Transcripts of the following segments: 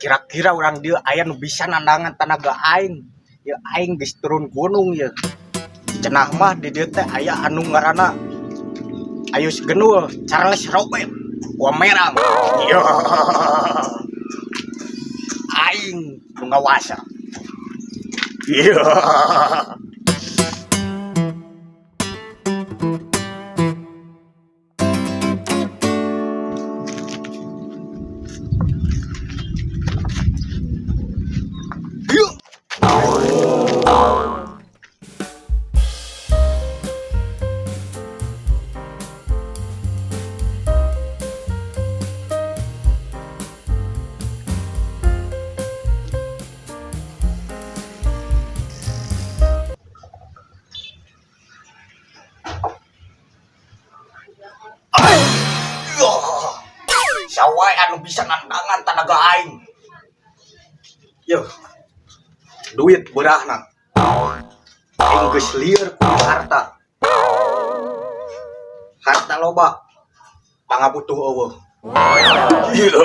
Kira-kira urang dieu aya nu bisa nandangan tanaga aing. Ya aing geus turun gunung ya. Cenah mah di dieu teh aya anu ngaranna Ayus Genul, Charles Robert, Wamerang. Iya. Aing nu ngawasa. Iya. Iya. Iya. Sawai anu bisa nandangan tanaga aing. Yo. Duit beurahna. Aing geus lieur ku harta. Harta loba. Pangabutuh eueuh. Iya.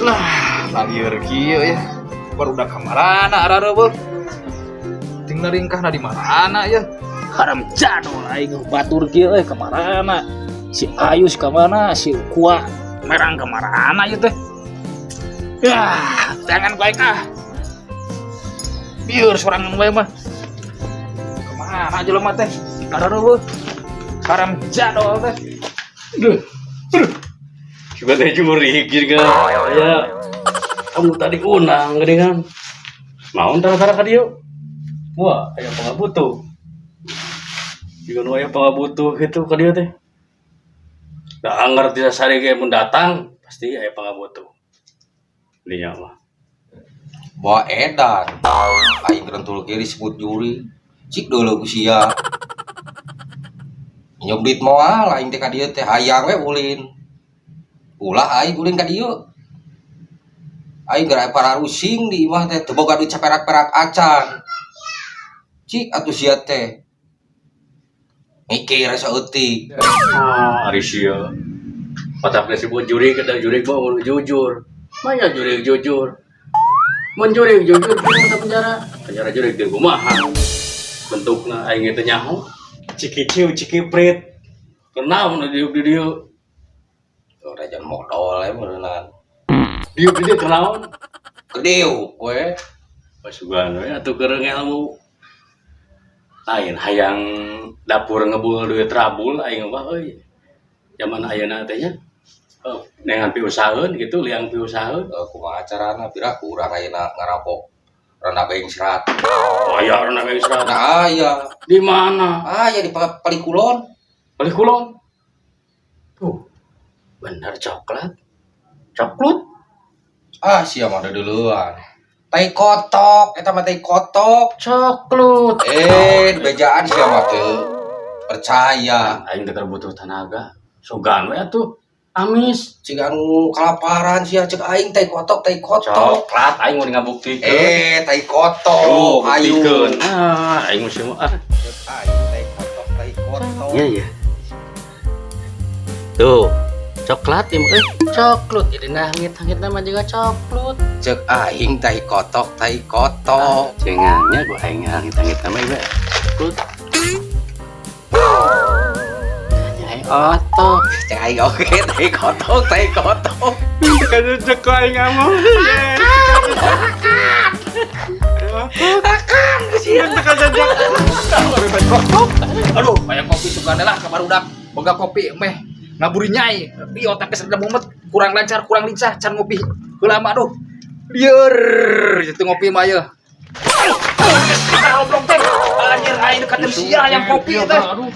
Lah, lalieur kieu ya. Baru udah kamarana arareuweuh. Ting naringkahna di mana ya? Haram jadol aing batur kieu euy kamarana. Si Ayus kamana, si Kua merang kamarana ieu teh. Yah, jangan baik ah. Bieur sorangan wae mah. Kamana jelema teh? Arareuweuh. Haram jadol teh. Duh. Aduh. Coba teh jurik juga. Ya. Kamu tadi unang geuning kan. Naon tara-tara ka dieu? Wah, aya pangabutuh. Jiga nu aya pangabutuh kitu ka dieu teh. Da anggar ti sasari ge mun datang pasti aya pangabutuh. Dinya mah. Bawa edan. Aing rentul kiri sebut juri. Cik dulu ku sia. Nyom duit moal aing teh ka dieu teh hayang we ulin. Ulah aing ulin ka dieu. Aing geura pararusing di imah teh teu boga duit saperak-perak acan. Cik atuh sia teh. Mikir saeutik. Ah, ari sia. Patak disebut jurik eta jurik mah mun jujur. Maya jurik jujur. Mun jurik jujur kudu ka penjara. Penjara jurik teh kumaha? Bentukna aing teh nyaho. Cikiciu cikiprit. Kenaon nu diuk di dieu? Tuh rajan modal we meureunnan. Diuk di dieu kenaon? Gede we. Pasugan we atuh keur ngelmu. Lain hayang dapur ngebul duit rabul aing mah euy. Zaman ayeuna teh nya. Oh, nengan piusaheun gitu, liang piusaheun. Kumaha carana pira urang ayeuna ngarampok randa bengsrat. Oh aya randa bengsrat. Nah aya. Di mana? Aya di Palikulon. Palikulon. Tuh. Bener coklat. Coklat. Ah sia mah deuleuan. Tai kotok, eta mah tai kotok. Coklat. Bejaan sia mah teu percaya. Aing teh butuh tenaga. Sugan we atuh. Amis. Cik anu kalaparan sia cek aing tai kotok, tai kotok. Coklat aing mau ngabuktikeun. Tai kotok, ayo. Buktikeun. Ah, aing mah sia ah. Cek aing tai kotok, tai kotok. Iya, iya. Tuh, coklat ya, coklat. Jadi nah hangit-hangit nama juga coklat. Cek aing tai kotok, tai kotok. Cengangnya gua aing hangit-hangit nama ieu coklat. Aing otok. Cek aing oke, tai kotok, tai kotok. Kada cek aing ngomong. Akan sia. Aduh, kayak kopi sugana lah kabarudak. Boga kopi meh ngaburi nyai. Di otaknya sedang mumet, kurang lancar, kurang lincah, can ngopi. Heula mah aduh. Lieur, itu ngopi mah ye. Goblok teh. Anjir aing dekat sia yang kopi teh. Aduh.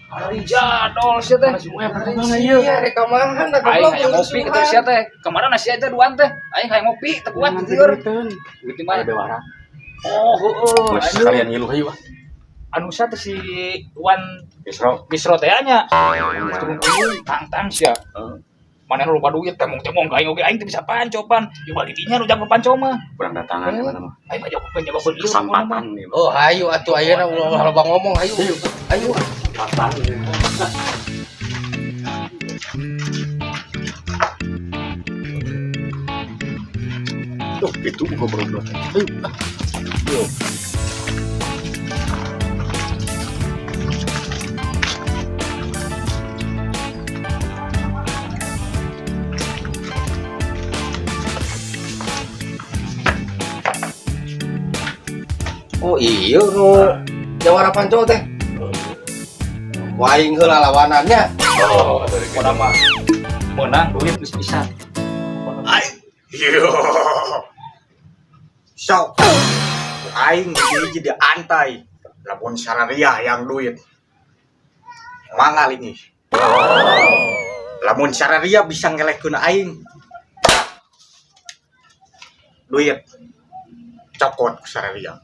Ari jadol sia teh. Iya, rek ka mana Aing goblok. hayang ngopi kitu sia teh. Kemana sia teh duan teh? Aing hayang ngopi teu kuat lieur. Duit di mana? Bewara. Oh, heeh. Geus sekalian ngilu hayu ah. Anu sia teh si Wan Misro. Misro teh nya. Turun gunung tang-tang sia. Heeh. Mana nu loba duit temong-temong ka aing oge aing teu bisa panco pan. Di dinya nu jago panco mah. Kurang datangan mana mah. Aing mah jago jago ieu. Kesempatan nih. Oh, hayu atuh ayeuna ulah loba ngomong hayu. Hayu. Kesempatan. Tuh, itu ngobrol. Ayo. Yo. Oh iya nu jawara panco teh. Wah aing heula lawanannya. Oh, Pokona mah meunang duit geus bisa. Aing. Iya. Sok. Aing jadi antai. Lamun sararia yang duit. Mangal ini. Lamun sararia bisa ngelehkeun aing. Duit. Cokot ku sararia.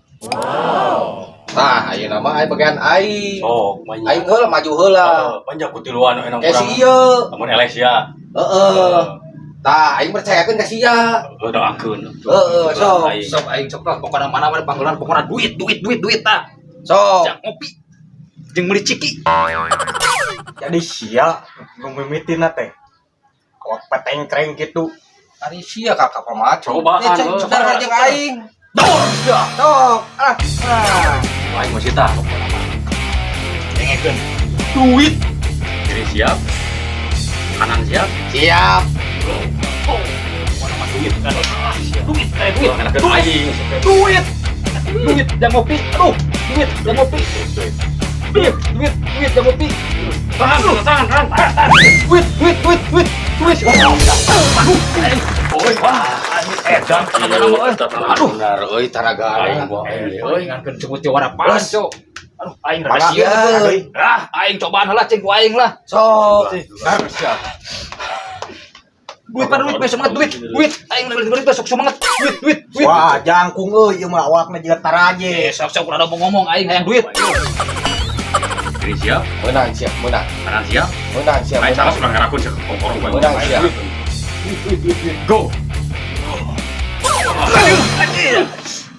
Nah, ayeuna mah aing bagian aing. Sok, banyak. Aing heula maju heula. Banyak kutiluan enak Kayak si ieu. Lamun eleh sia. Heeh. Tah, aing percayakeun ka sia. Heeh, doakeun. Heeh, sok. Sok aing sok lah pokona mana mana panggilan pokona duit duit duit duit tah. Sok. Jang ngopi. Jeung meuli ciki. Jadi sia nu mimitina teh. Awak petengkreng gitu. Ari sia kakak pamaco. Cobaan, Cek, heuh. saudara jeung aing. Dor sia. Sok. Ah. Aing masih tah. Dengekeun. Duit. Kiri siap. Kanan siap. Siap. Oh, pokona mah duit kan. Duit, duit. Enakeun aing. Duit. Duit jang ngopi. Aduh, duit jang ngopi. Duit, duit, duit jang ngopi. Tahan, tahan, tahan, tahan. Duit, duit, duit, duit, duit. Aduh, aing. Oi, wah, anjir edan tenaga mah euy. Aduh, Benar euy tanagana. Aing gua aing euy ngankeun sebut jawara panco. Aduh, aing rada Mangga. sieun Aduh. Ah, aing cobaan heula cing ku aing lah. Sok. Sia. Duit pada duit, besok semangat duit, duit. Aing duit duit besok semangat. Duit, duit, duit. Wah, jangkung euy ieu mah awakna jiga taraje. Eh, sok sok rada mau ngomong aing hayang duit. Kiri siap, Menang siap, menang. kanan siap. Menang siap. Aing salah sudah ngarakun sih kongkorong gua. Menang siap. Go. Aduh, anjir.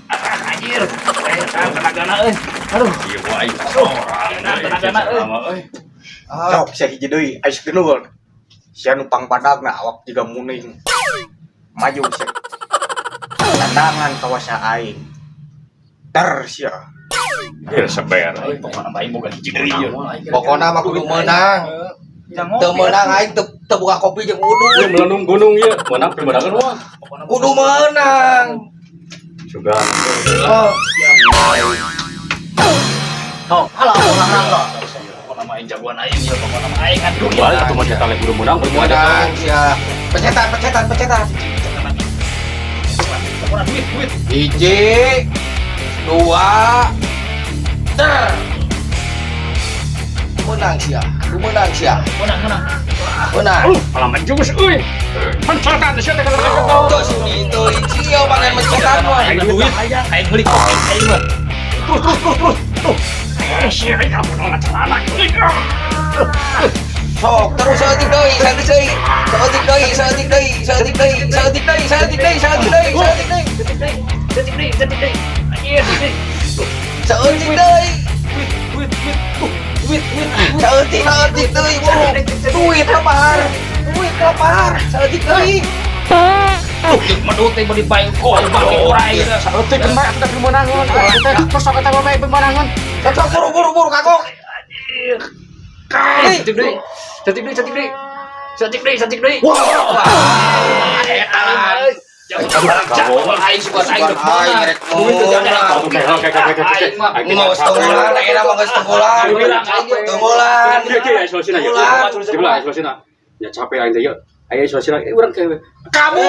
Ah, anjir. Eh, tenagana euy. Aduh, Iya, gua aing sorang. Tenagana, euy. Ah, Sok sia hiji deui ais genul. Sia nu pangpadagna awak jiga muning. Maju sia. Tandangan kawasa aing. Ter sia. Iya, seber. Aing pokona mah aing boga hiji deui ieu. Pokona mah kudu menang. Jangan Teu meunang aing teu teu buka kopi jeung Ieu udut. melenung gunung ieu, menang pimeunangeun wah. Kudu menang. Sugan. Oh, Sok, halah olahraga. Pokona mah aing jagoan aing ieu, pokona mah aing aduh. Balik atuh mah kita kudu menang, kudu menang sia. Pencetan, pencetan, pencetan. Pokona duit, duit. Hiji, dua, ter. Menang sia, kudu menang sia. Menang, menang. Menang. Palaman jurus euy. Pencetan sia teh kana Tuh sini tuh sia mangan mencetan mah. Aing duit, aing meuli kopi aing mah. Terus, terus, terus, terus. Tuh. Eh, sia aing kamu nolak celana. Sok terus saeutik deui, saeutik deui. Saeutik deui, saeutik deui, saeutik deui, saeutik deui, saeutik deui, saeutik deui, saeutik deui. Detik deui, detik deui, detik deui. Anjir, detik. Saeutik deui. Duit, duit, duit. Tuh, duit, duit. Saeutik, saeutik deui, buru. Duit lapar. Duit lapar. Saeutik deui. Tuh, jeung medut teh meuli bae kok bang orai. Saeutik kena atuh teh meunangan. Teh sok eta bae meunangan. Sok buru buru buru kagok. Anjir. Detik deui. Detik deui, detik deui. Detik deui, detik deui. Wah. Jangan aing suka aing Sugan aing rek Duit teh jangan. Oke, oke, oke, oke, oke. Aing mah. Geus tunggulan, ayeuna mah geus tunggulan. Tunggulan. Kieu kieu aya solusina ieu. Sebelah aya solusina. Ya capek aing teh ieu. Aya solusina urang ke Kamu.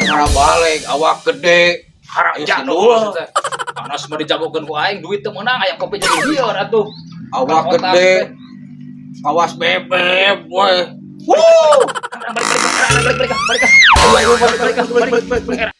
Karena balik awak gede. Harap Ayo jadul. sindul. Panas mah dijagokeun ku aing duit teu meunang aya kopi jadi lieur atuh. Awak Otak gede. teh. Kawas bebek, boy. Balik balik balik balik balik balik balik balik balik balik.